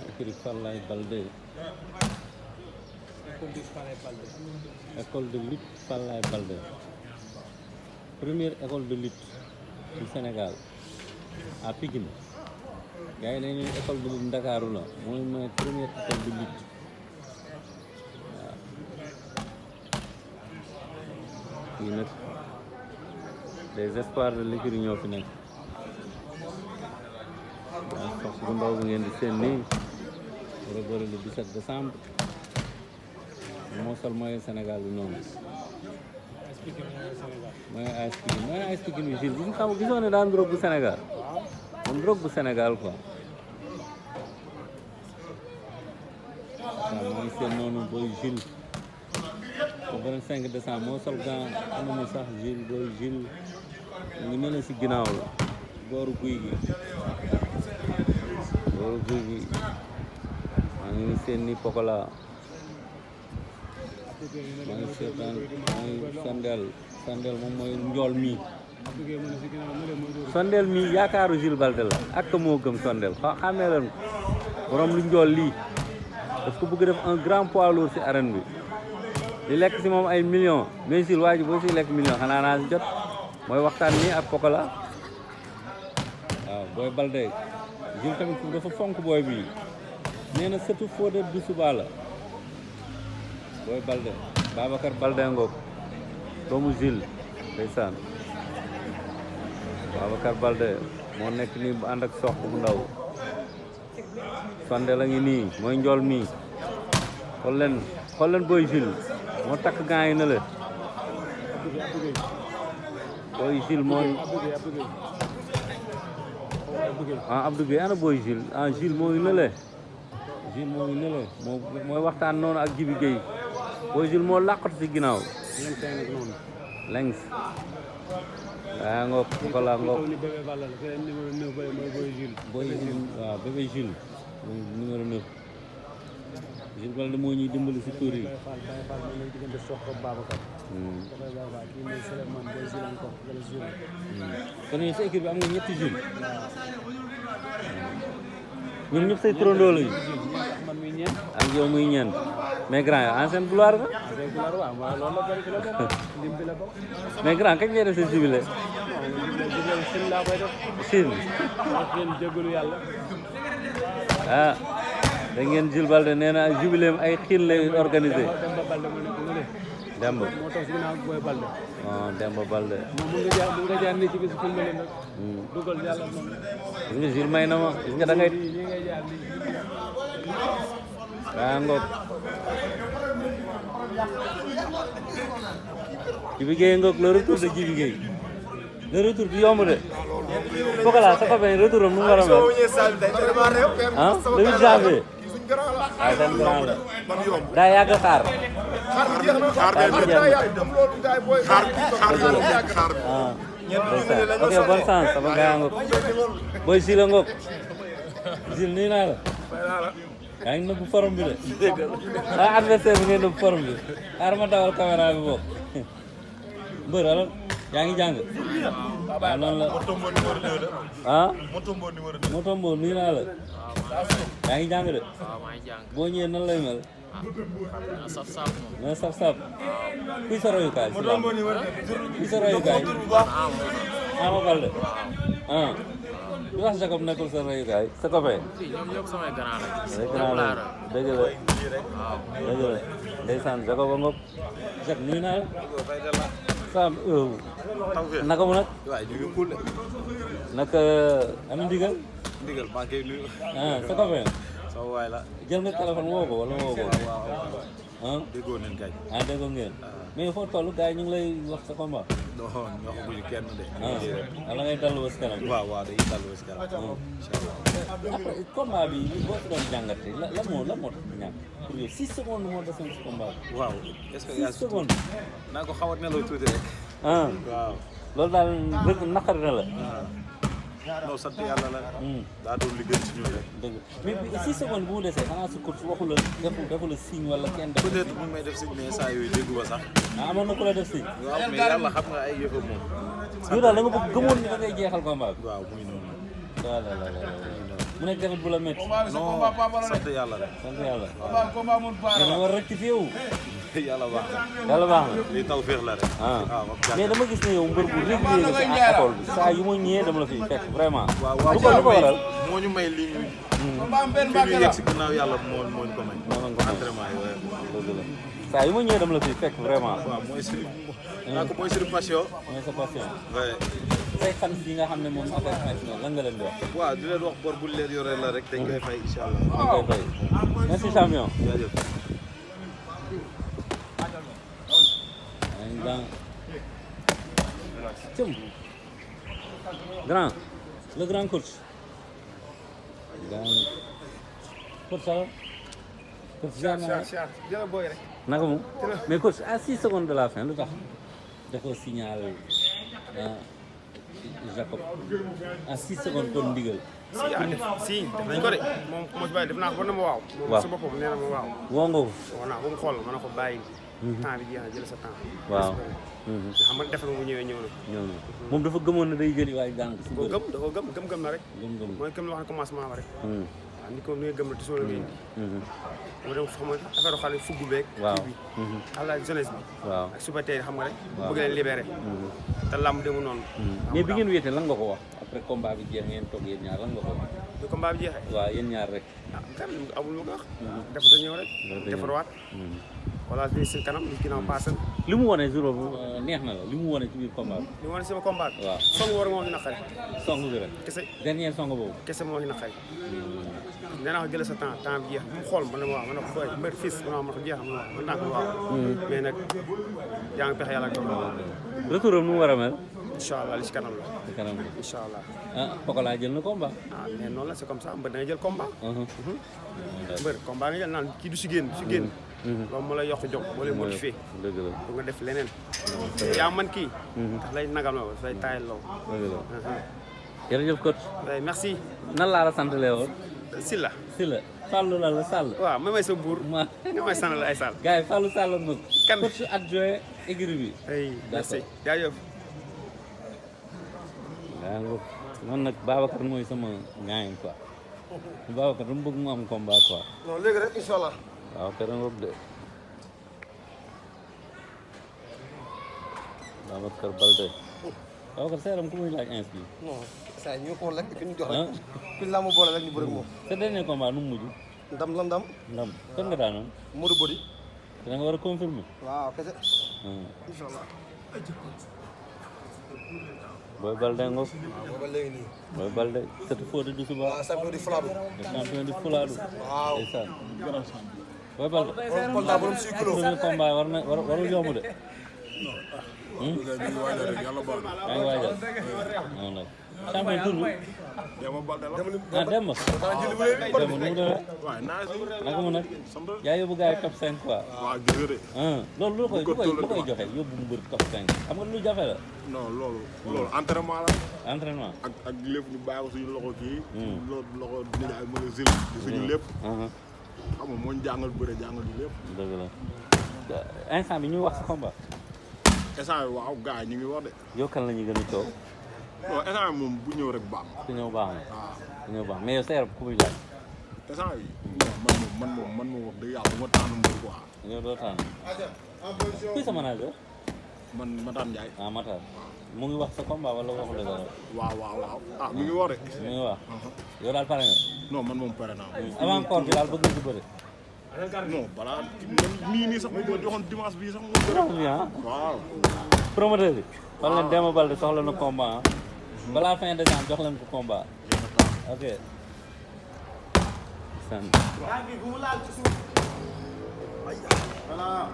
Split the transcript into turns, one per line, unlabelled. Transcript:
écrit Falaye Baldé. École de lutte Falaye Baldé. Première école de lutte du Sénégal à Pikine. gars yi dañuy école de lutte Ndakaaru la mooy première école de lutte waaw. fii nag des espoirs de l'écurie ñoo fi nekk. waaw sox bu ndaw bi ngeen di seen nii war a bëri le 17 décembre moo sol mooy Sénégal bi noonu. mooy AS Pikine bi Gilles bu ñu xam gisoo ne daan drogue bu Sénégal moom drogue bu Sénégal quoi. waaw maa ngi seen noonu booy Gilles ko beneen 5 décembre moo sol gant amuñu sax Gilles booy Gilles mu ngi mel si ginnaaw la booru guy gi maa ngi seen ni Pokola maa ngi seetaan maa ngi Sandel moom mooy njool mii Sandel mii yaakaaru Jules Baldé la ak moo gëm Sandel xamee leen borom lu njool lii daf ko bëgg def un grand poids lourd ci arène bi di lekk ci moom ay millions mais Jules waa ji boo ci lekk millions xanaa naa ci jot mooy waxtaan nii ak Pokola waaw booy Baldé Jules tamit dafa fonk booy bii nee na surtout Fodé du suba la booy Baldé Babacar Baldé ngoog doomu Jules ndeysaan Babacar Baldé moo nekk nii bu ànd ak sox bu ndaw Sandel a ngi nii mooy njool mii xool leen booy Jules moo takk gants yi na la booy Jules mooy Abdou Gueye ana booy Jules Jules moo ngi nële Jules moo ngi nële mooy waxtaan noonu ak Jibi Gueye booy Jules moo làqatu ci ginnaaw lengs daa ngoog Pokola ngoog booy Jules waaw bébé Jules mooy numéro 9 Jules Baldé moo ñuy dimbali si tur yi kon yow sa équipe bi am nga ñetti Jules ñun ñëpp say turandoo lañu ak yow muy ñeent mais grand yow ancienne gloire nga mais grand kañ ngay def sa jubilé Chine ah da ngeen Jules Baldé nee na jubilé ay xiin lay organisé Demba moo tax si ginnaaw booy Baldé Demba Baldé mun nga jaar ni ci bis filmé leen rek dugal yàlla moom gis nga Jules may na ma gis nga da ngay ngoog Jibi Gueye ngoog le retour de Jibi Gueye le retour du yomb de Pokola sa copain retour am nu mu war a mel le 8 janvier seen grand la daa yàgg xaar ok bonne chance sama gars ngoog booy Jules ngoog Jules nii naa la yaa ngi nëbb forum bi de adversaire bi ngay nëbb forum bi xaar ma dawal caméra bi bokk mbër alors yaa ngi jàng waaw noonu la Motombo nii naa la yaa ngi jàng de boo ñëwee nan lay mel na saf-saf kuy sa royukaay si la kuy sa royukaay Ama Baldé lu tax Jacob nekkul sa royukaay sa copain
ñoom ñëpp samay grand
la dëgg la ndeysaan Jacob a ngoog Jac nuyu naa la Sam naka mu nag naka am ndigal
maa ngi koy nuyu
sa copain
sama waay la
jël nga téléphone woo ko wala woo ko
déggoo nañ kay
déggoo ngeen mais foo toll gars yi ñu ngi lay wax sa combat
non waxaguñu kenn de
ala ngay dallu ba si kanam
waaw dañuy dallu ba si kanam
après combat bi boo si doon jàngate la moo tax ñàkk pour yow 6 secondes moo desoon si combat bi
waaw est-ce que
6 secondes
naa ko xaw a nelaw tuuti rek
waaw loolu daal rek naqari na la
non sant yàlla la. daa doon li gën ci ñun rek.
dëgg mais 6 secondes bu mu desee xanaa su course waxu la defu la signe wala kenn def.
peut-être bu may def signe mais saa yooyu déggu ba sax.
ah amoon na ku la def signe.
waaw mais yàlla xam nga ay yëfam moom.
yow daal da nga bëgg gëmoon ni da ngay jeexal combat bi.
waaw muy noonu.
mu nekk tamit bu la métti.
non sant yàlla rek.
sant yàlla. dana war a rectifier wu.
yàlla baax na.
yàlla baax na.
lii taw féex la rek.
mais dama gis ne yow mbër bu régulier nga ci école bi saa yu ma ñëwee dama la fiy fekk vraiment.
waaw
lu ko waral.
moo ñu may lii ñu. fi ñu yegg si ginnaaw yàlla moo ñu ko may. entraînement yi
dëgg la saa yu ma ñëwee dama la fiy fekk vraiment.
waaw mooy suñu. mooy suñu passion.
mooy sa passion.
oui.
say fan yi nga xam ne moom affaire nationale lan nga leen di wax.
waaw di leen wax bor bu leen yore la rek dañ koy fay incha allah.
dañ koy fay merci champion.
jaajëf.
grand le grand coach. coach ça va. coach naka moom mais coach à 6 secondes de la fin lu tax dafa signal Jacob à 6 secondes kon ndigal.
si def nañ ko de moom mos bàyyi def naa ko ba na ma waaw.
waaw
sa boppam nee na ma waaw.
woo nga ko.
waaw naa ko mu xool ma ne ko bàyyi. temps bi jeex na jël sa temps.
waaw.
xam nga defal nga bu ñëwee ñëw na.
ñëw na moom dafa gëmoon ne day jëli waaye daan ko si
da koo gëm na rek.
gëm-gëm
mooy comme li wax ne commencement ba rek. waaw ni ko ni nga gëm la te soo la nga indi. dama dem xam nga affaire xale fugg beeg.
waaw
kii bi. àlla jeunesse bi.
waaw
ak suba tey xam nga rek.
waaw
bëgg leen libéré. te làmb demu noonu.
mais bi ngeen wéetee lan nga ko wax après combat bi jeex ngeen toog yéen ñaar lan nga ko wax.
bi combat bi jeexee.
waaw yéen ñaar rek.
ah kan amul ma ko wax. defar ñëw rek. defarwaat. voilà li si kanam li ginnaaw paasal.
li mu wane jour boobu neex na la li mu wane ci biir combat bi.
li mu wane sama combat bi.
waaw
song war moo ñu naqari.
song bi rek.
kese
dernier song boobu.
kese moo ñu naqari. nee naa ko jëlee sa temps bi jeex mu xool ma ne ma waaw ma ne ko booy mbër fils ma ne ko jeex ma ne ko waaw. mais nag yaa ngi pexe yàlla ak
retour am nu mu war a mel.
incha allah li si kanam la.
ci kanam la
incha allah.
ah Pokola jël na combat.
ah mais noonu la c'est comme ça mbër da nga jël combat. mbër combat nga jël naan kii du si génn si génn. loolu moo lay yokk jóg moo lay motivé.
dëgg la
bu nga def leneen. yaa man kii. ndax lay nagal ma dafay taayal loo.
dëgg la jërëjëf coach.
merci.
nan laa la sant woon.
Silla.
Silla Fallou la Sall.
waaw may sa buur.
ma
nga may sant la ay Sall.
gars yi Fallou Sall la mag.
kan
coach adjoint écurie bi.
merci jaajëf.
waaw man nag Babacar mooy sama ñaañ quoi Babacar dama bëgg mu am combat quoi.
non léegi rek incha allah.
waaw kër ngoog de Babacar Baldé Babacar seeram ku muy laaj ins bi.
non saa ñu ko lekk fi ñu jox rek. fi la mu boole rek ñu bëri moom.
sa dernier combat nu mu mujj.
ndam la ndam.
ndam kan nga daanoon.
Modou Bodi.
da nga war a confirmer.
waaw kese. incha allah.
Boy Baldé ngoog.
waaw ba léegi nii.
Boy Baldé sëtu Fodé du suba.
waaw champion di Fuladu.
champion di Fuladu.
waaw.
ndeysaan. Boy Baldé.
Kolda borom 6 kilos.
premier combat warul yomb de. yaa ngi waajal. non non champion tur bi. ah Demba. Demba nu mu demee. naka mu nag. yaa yóbbu gars yi top 5 quoi. loolu lu koy joxe yóbbu mu bëri top 5 xam nga lu jafe la.
non loolu entraînement la.
entraînement.
ak lépp ñu bàyyi ko suñu loxo kii. loxo nijaay mën a zil di suñu lépp. xam nga moo ñu jàngal bëre jàngal ñu lépp.
dëgg la instant bi ñu wax sa combat.
instant bi waaw gars yi ñu ngi wax de.
yokkal la ñu gën a coow.
non instant bi moom bu ñëw rek baax.
ku ñëw baax na.
waaw
ku ñëw baax mais yow sa yaram ku muy laaj.
instant bi man moom wax dëgg yàlla bu ma tànn mbir quoi.
yow doo tànn. kuy sa manager.
man Matar Ndiaye.
ah Matar mu ngi wax sa combat wala waxu la dara.
waaw ah mi ngi wax de.
mi ngi wax. yow daal pare nga.
non man moom pare naa.
avant koor bi daal bëgg nga ci bëri.
non balaa nii sax mu doon joxoon dimanche bii sax mu bëri. waaw.
promoteur bi. xool leen Demba Baldé soxla na combat balaa fin décembre jox leen ko combat. ok. sant.
Voilà.